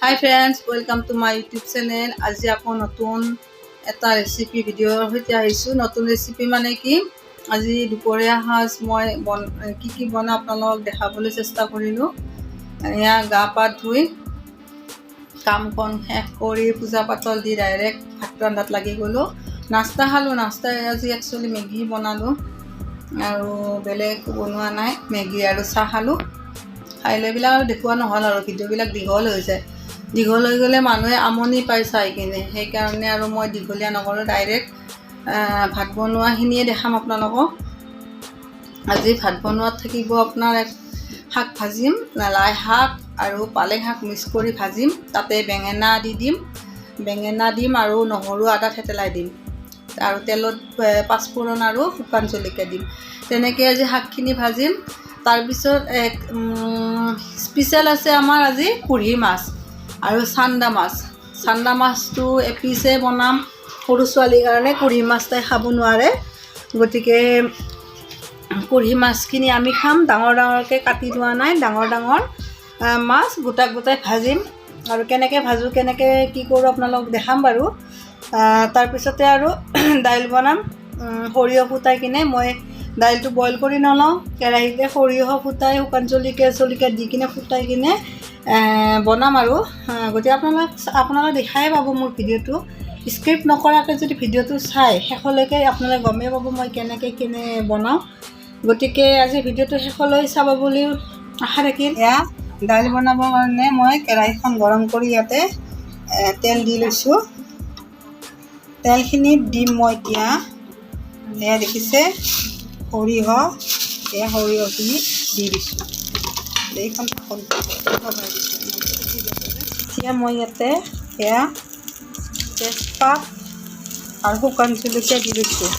Hi friends, welcome to my YouTube channel. আজি আকৌ নতুন এটা ৰেচিপি ভিডিঅ'ৰ সৈতে আহিছোঁ। নতুন ৰেচিপি মানে কি, আজি দুপৰীয়া সাজ মই কি কি বনাওঁ আপোনালোকক দেখাবলৈ চেষ্টা কৰিলোঁ। এয়া গা পা ধুই কামখন শেষ কৰি পূজা পাতল দি ডাইৰেক্ট ভাত ৰন্ধাত লাগি গ'লোঁ। নাস্তা খালোঁ। নাস্তা আজি একচুৱেলি মেগী বনালোঁ আৰু বেলেগ বনোৱা নাই। মেগী আৰু চাহ খালোঁ। খাই লৈ এইবিলাক আৰু দেখুওৱা নহ'ল আৰু ভিডিঅ'বিলাক দীঘল হৈ যায়। দীঘল হৈ গ'লে মানুহে আমনি পায় চাই কিনে। সেইকাৰণে আৰু মই দীঘলীয়া নকৰোঁ, ডাইৰেক্ট ভাত বনোৱাখিনিয়ে দেখাম আপোনালোকক। আজি ভাত বনোৱাত থাকিব আপোনাৰ এক শাক ভাজিম, লাই শাক আৰু পালেং শাক মিক্স কৰি ভাজিম। তাতে বেঙেনা দি দিম, বেঙেনা দিম আৰু নহৰু আদা থেতেলাই দিম আৰু তেলত পাঁচফোৰণ আৰু শুকান জলকীয়া দিম। তেনেকৈ আজি শাকখিনি ভাজিম। তাৰপিছত এক স্পেচিয়েল আছে আমাৰ আজি কুঢ়ি মাছ আৰু চান্দা মাছ। চান্দা মাছটো এপিচে বনাম সৰু ছোৱালীৰ কাৰণে, কুঢ়ি মাছ তাই খাব নোৱাৰে। গতিকে কুঢ়ি মাছখিনি আমি খাম। ডাঙৰ ডাঙৰকৈ কাটি লোৱা নাই, ডাঙৰ ডাঙৰ মাছ গোটা গোটাই ভাজিম আৰু কেনেকৈ ভাজোঁ, কেনেকৈ কি কৰোঁ আপোনালোকক দেখাম বাৰু। তাৰপিছতে আৰু দাইল বনাম। সৰিয়হ ফুটাই কিনে মই দাইলটো বইল কৰি নলওঁ, কেৰাহীতে সৰিয়হ ফুটাই শুকান জলকীয়া চলকীয়া দি কিনে ফুটাই কিনে বনাম আৰু। গতিকে আপোনালোক দেখাই পাব মোৰ ভিডিঅ'টো। স্কিপ নকৰাকৈ যদি ভিডিঅ'টো চাই শেষলৈকে আপোনালোকে গমেই পাব মই কেনেকৈ কেনে বনাওঁ। গতিকে আজি ভিডিঅ'টো শেষলৈ চাব বুলি আশা থাকিল। এয়া দাইল বনাবৰ কাৰণে মই কেৰাহীখন গৰম কৰি ইয়াতে তেল দি লৈছোঁ। তেলখিনিত দিম মই এতিয়া, এয়া দেখিছে সৰিয়হ, এয়া সৰিয়হখিনি দি দিছোঁ। এইখন লগাই দিছোঁ। এতিয়া মই ইয়াতে এয়া তেজপাত আৰু শুকান জলকীয়া দি লৈছোঁ।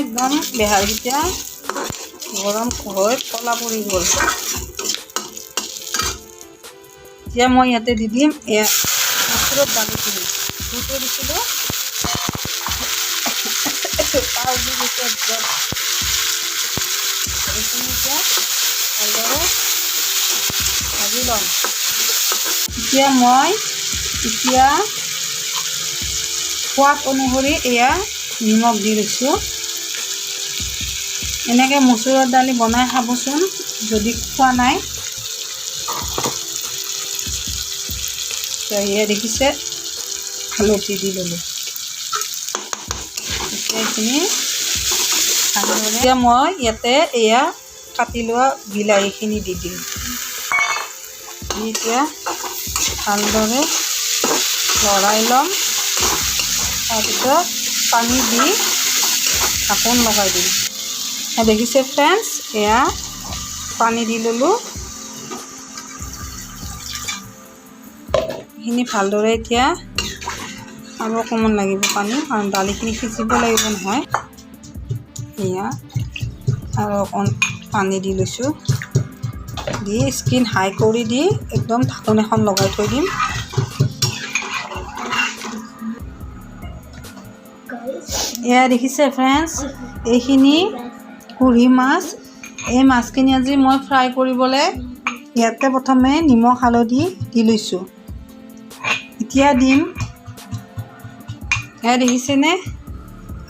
একদম বেহাৰকেইটা গৰম হৈ ক'লা পৰি গ'ল। এতিয়া মই ইয়াতে দি দিম এয়া মচুৰৰ দালিখিনি ধুই থৈ দিছিলোঁ। কাহ উঠি গৈছে একদম। এইখিনি এতিয়া ভালদৰে ভাজি ল'ম। এতিয়া মই এতিয়া সোৱাদ অনুসৰি এয়া নিমখ দি লৈছোঁ। এনেকৈ মচুৰৰ দালি বনাই খাবচোন যদি খোৱা নাই। এয়া দেখিছে হালধি দি ল'লোঁ। এতিয়া এইখিনি এতিয়া মই ইয়াতে এয়া কাটি লোৱা বিলাহীখিনি দি দিম। দি এতিয়া ভালদৰে লৰাই ল'ম। তাৰপিছত পানী দি ঢাকোন লগাই দিম। দেখিছে ফ্ৰেণ্ডছ, এয়া পানী দি ল'লোঁ। এইখিনি ভালদৰে এতিয়া আৰু অকণমান লাগিব পানী, কাৰণ দালিখিনি সিজিব লাগিব নহয়। এয়া আৰু অকণ পানী দি লৈছোঁ। দি স্কিন হাই কৰি দি একদম ঢাকোন এখন লগাই থৈ দিম। এয়া দেখিছে ফ্ৰেণ্ডছ, এইখিনি কুঢ়ি মাছ। এই মাছখিনি আজি মই ফ্ৰাই কৰিবলৈ ইয়াতে প্ৰথমে নিমখ হালধি দি লৈছোঁ। এতিয়া দিম এয়া দেখিছেনে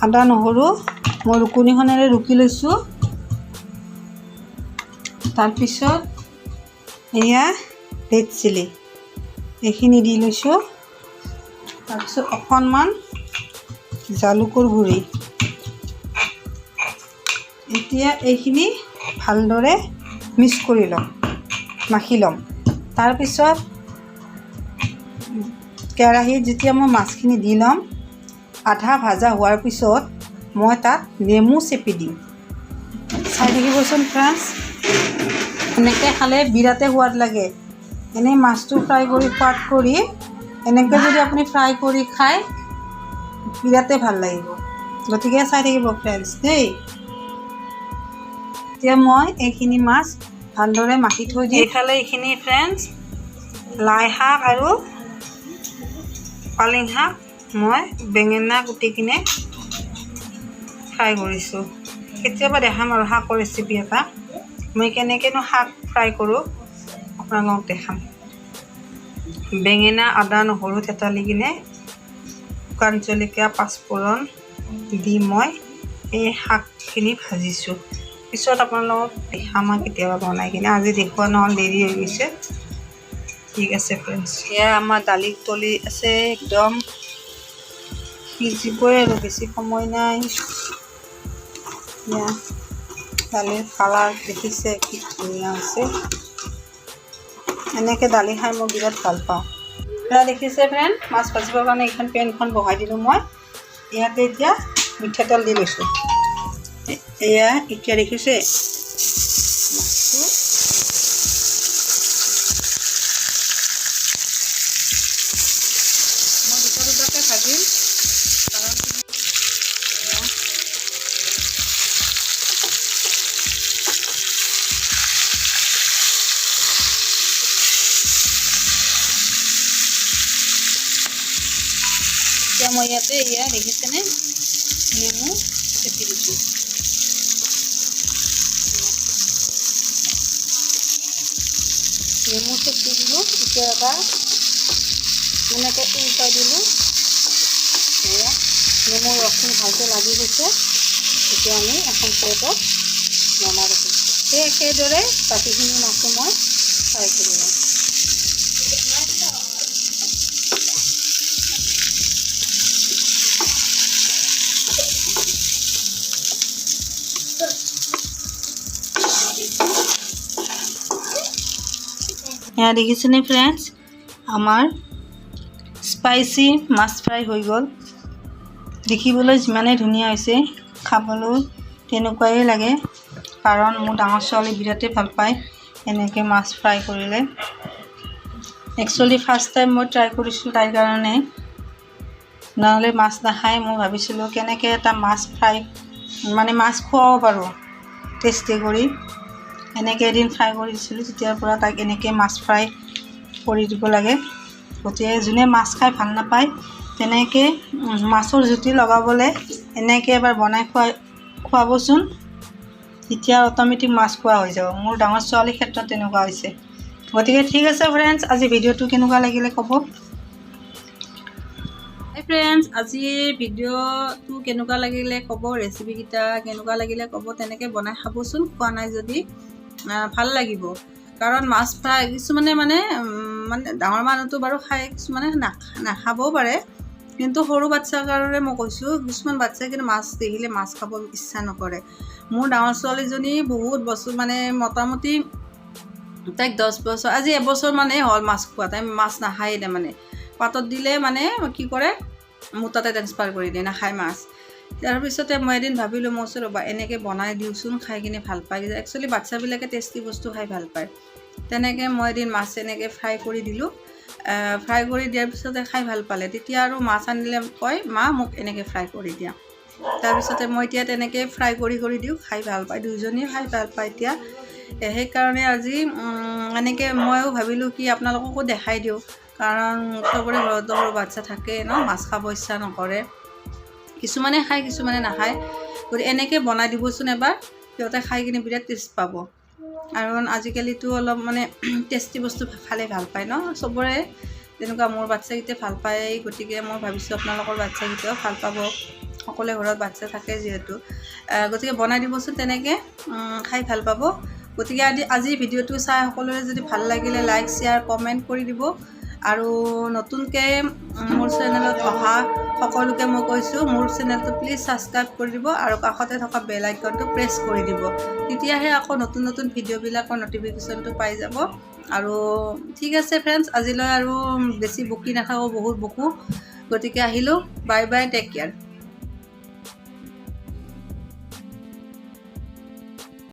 আদা নহৰু মই ৰুকনিখনেৰে ৰুকি লৈছোঁ। তাৰপিছত এয়া ৰেড চিলি এইখিনি দি লৈছোঁ। তাৰপিছত অকণমান জালুকৰ গুড়ি। এতিয়া এইখিনি ভালদৰে মিক্স কৰি ল'ম, মাখি ল'ম। তাৰপিছত কেৰাহীত যেতিয়া মই মাছখিনি দি ল'ম, আধা ভাজা হোৱাৰ পিছত মই তাত নেমু চেপি দিম। চাই থাকিবচোন ফ্ৰেণ্ডছ, এনেকৈ খালে বিৰাটেই সোৱাদ লাগে। এনেই মাছটো ফ্ৰাই কৰি সোৱাদ কৰি এনেকৈ যদি আপুনি ফ্ৰাই কৰি খায় বিৰাটেই ভাল লাগিব। গতিকে চাই থাকিব ফ্ৰেণ্ডছ দেই। এতিয়া মই এইখিনি মাছ ভালদৰে মাখি থৈ দিম। এইফালে এইখিনি ফ্ৰেণ্ডছ লাই শাক আৰু পালেং শাক মই বেঙেনা কুটি কিনে ফ্ৰাই কৰিছোঁ। কেতিয়াবা দেখাম আৰু শাকৰ ৰেচিপি এটা, মই কেনেকৈনো শাক ফ্ৰাই কৰোঁ আপোনালোকক দেখাম। বেঙেনা আদা নহৰু থেতালি কিনে শুকান জলকীয়া পাঁচফোৰণ দি মই এই শাকখিনি ভাজিছোঁ। পিছত আপোনালোকক দেখাম কেতিয়াবা বনাই কিনে, আজি দেখুওৱা নহ'ল, দেৰি হৈ গৈছে। ঠিক আছে ফ্ৰেণ্ডছ, এয়া আমাৰ দালি তলি আছে, একদম সিজিবই আৰু বেছি সময় নাই। এয়া দালিৰ কালাৰ দেখিছে কি ধুনীয়া হৈছে। এনেকৈ দালি খাই মই বিৰাট ভাল পাওঁ। এয়া দেখিছে ফ্ৰেণ্ড, মাছ ভাজিবৰ কাৰণে এইখন পেনখন বহাই দিলোঁ মই। ইয়াতে এতিয়া মিঠাতেল দি লৈছোঁ। এয়া এতিয়া দেখিছে মাছটো মই দুটা দুটাকৈ ভাজিম, কাৰণ এতিয়া মই ইয়াতে এয়া দেখিছেনে নেমু চেপি দিছোঁ। নেমু চেপি দিলোঁ, এতিয়া এবাৰ এনেকৈ উল্টাই দিলোঁ। এয়া নেমুৰ ৰসখিনি ভালকৈ লাগি গৈছে। এতিয়া আমি এখন প্লেটত নমাই ৰাখিম। সেই একেদৰে বাকীখিনি মাছো মই ফ্ৰাই কৰি ল'ম। এয়া দেখিছেনে ফ্ৰেণ্ডছ, আমাৰ স্পাইচি মাছ ফ্ৰাই হৈ গ'ল। দেখিবলৈ যিমানেই ধুনীয়া হৈছে, খাবলৈ তেনেকুৱাই লাগে, কাৰণ মোৰ ডাঙৰ ছোৱালী বিৰাটেই ভাল পায় এনেকৈ মাছ ফ্ৰাই কৰিলে। একচুৱেলি ফাৰ্ষ্ট টাইম মই ট্ৰাই কৰিছোঁ তাইৰ কাৰণে, নহ'লে মাছ নাখায়। মই ভাবিছিলোঁ কেনেকৈ এটা মাছ ফ্ৰাই মানে মাছ খুৱাব পাৰোঁ টেষ্টি কৰি। এনেকৈ এদিন ফ্ৰাই কৰি দিছিলোঁ, তেতিয়াৰ পৰা তাইক এনেকৈ মাছ ফ্ৰাই কৰি দিব লাগে। গতিকে যোনে মাছ খাই ভাল নাপায় তেনেকৈ মাছৰ জুতি লগাবলৈ এনেকৈ এবাৰ বনাই খুৱাবচোন, তেতিয়া অট'মেটিক মাছ খোৱা হৈ যাব। মোৰ ডাঙৰ ছোৱালীৰ ক্ষেত্ৰত তেনেকুৱা হৈছে। গতিকে ঠিক আছে ফ্ৰেণ্ডছ, আজি ভিডিঅ'টো কেনেকুৱা লাগিলে ক'ব। হাই ফ্ৰেণ্ডছ, আজিৰ ভিডিঅ'টো কেনেকুৱা লাগিলে ক'ব, ৰেচিপিকেইটা কেনেকুৱা লাগিলে ক'ব। তেনেকৈ বনাই খাবচোন, খোৱা নাই যদি ভাল লাগিব। কাৰণ মাছ ফ্ৰাই কিছুমানে মানে মানে ডাঙৰ মানুহটো বাৰু খায়, কিছুমানে নাখাবও পাৰে, কিন্তু সৰু বাচ্ছাৰ কাৰণে মই কৈছোঁ, কিছুমান বাচ্ছাই কিন্তু মাছ দেখিলে মাছ খাব ইচ্ছা নকৰে। মোৰ ডাঙৰ ছোৱালীজনী বহুত বছৰ মানে মোটামুটি তাইক 10 বছৰ, আজি এবছৰ মানেই হ'ল মাছ খোৱা। তাই মাছ নাখায়েই, তাৰমানে পাতত দিলে মানে কি কৰে, মোৰ তাতে ট্ৰেন্সফাৰ কৰি দিয়ে, নাখায় মাছ। তাৰপিছতে মই এদিন ভাবিলোঁ, মই কৈছোঁ ৰ'বা এনেকৈ বনাই দিওঁচোন, খাই কিনে ভাল পায়। একচুৱেলি বাচ্ছাবিলাকে টেষ্টি বস্তু খাই ভাল পায়। তেনেকৈ মই এদিন মাছ এনেকৈ ফ্ৰাই কৰি দিলোঁ। ফ্ৰাই কৰি দিয়াৰ পিছতে খাই ভাল পালে। তেতিয়া আৰু মাছ আনিলে কয়, মা মোক এনেকৈ ফ্ৰাই কৰি দিয়া। তাৰপিছতে মই এতিয়া তেনেকৈ ফ্ৰাই কৰি কৰি দিওঁ, খাই ভাল পায়, দুয়োজনীয়ে খাই ভাল পায় এতিয়া। সেইকাৰণে আজি এনেকৈ ময়ো ভাবিলোঁ কি আপোনালোককো দেখাই দিওঁ, কাৰণ চবৰে ঘৰতো সৰু বাচ্ছা থাকে ন, মাছ খাব ইচ্ছা নকৰে, কিছুমানে খায় কিছুমানে নাখায়। গতিকে এনেকৈ বনাই দিবচোন এবাৰ, সিহঁতে খাই কিনে বিৰাট টেষ্ট পাব। কাৰণ আজিকালিতো অলপ মানে টেষ্টি বস্তু খালে ভাল পায় ন চবৰে, তেনেকুৱা মোৰ বাচ্ছাকেইটাই ভাল পায়। গতিকে মই ভাবিছোঁ আপোনালোকৰ বাচ্ছাকেইটাও ভাল পাব, সকলোৰে ঘৰত বাচ্ছা থাকে যিহেতু। গতিকে বনাই দিবচোন তেনেকৈ, খাই ভাল পাব। গতিকে আজিৰ ভিডিঅ'টো চাই সকলোৰে যদি ভাল লাগিলে লাইক শ্বেয়াৰ কমেণ্ট কৰি দিব। আৰু নতুনকৈ মোৰ চেনেলত অহা সকলোকে মই কৈছোঁ, মোৰ চেনেলটো প্লিজ ছাবস্ক্ৰাইব কৰি দিব আৰু কাষতে থকা বেল আইকনটো প্ৰেছ কৰি দিব, তেতিয়াহে আকৌ নতুন নতুন ভিডিঅ'বিলাকৰ ন'টিফিকেশ্যনটো পাই যাব। আৰু ঠিক আছে ফ্ৰেণ্ডছ, আজিলৈ আৰু বেছি বকি নাথাকোঁ, বহুত বকোঁ। গতিকে আহিলোঁ, বাই বাই, টেক কেয়াৰ।